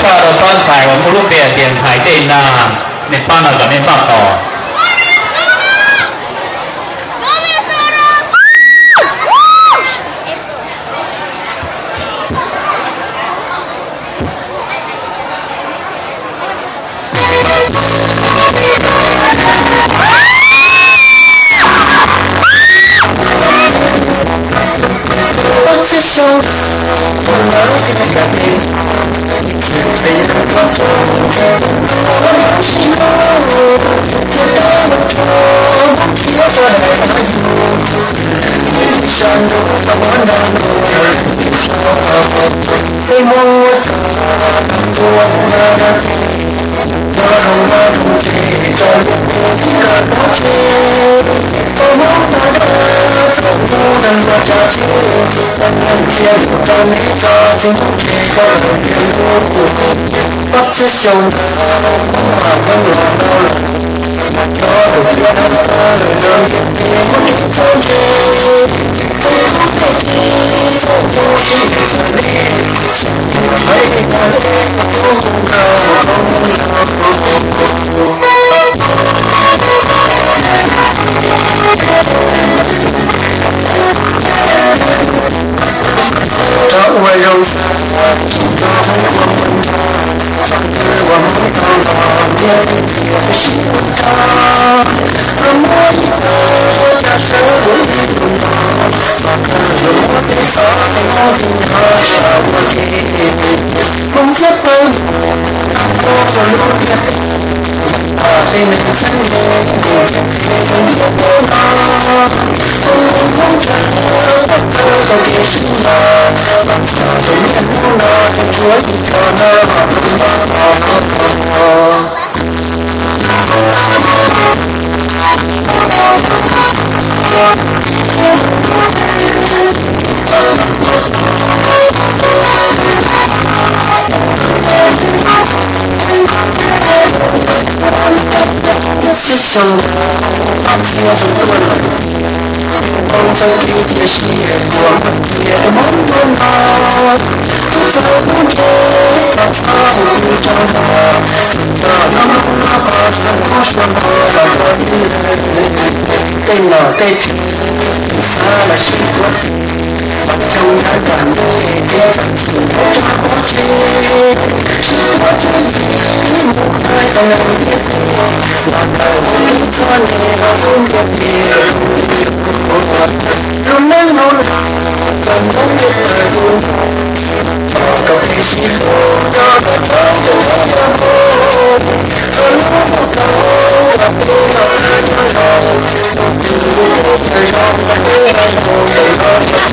Rau tsob ntxhais uas muaj lub npe hais tias ntxhais Dej Nag, nej pab no kom nej npaj tos. Tej nom tej tswv xav los sib tuav, pab xyoo nyob nram nej kev txom nyem txhob tso pov tseg, sib tuav tswv yim mus hais rau ntiaj teb, los ntawm txoj niam los tub ntiaj teb. Lub neej no txawm ntxeev ntiaj tawm lub nroog, kom peb sib hlub rau tau txoj kev nyob nyob mus, txog hnub mus tau kom peb los txawj nyob zoo, tus twg lub teb chaws zoo kom peb los mus tau nyob.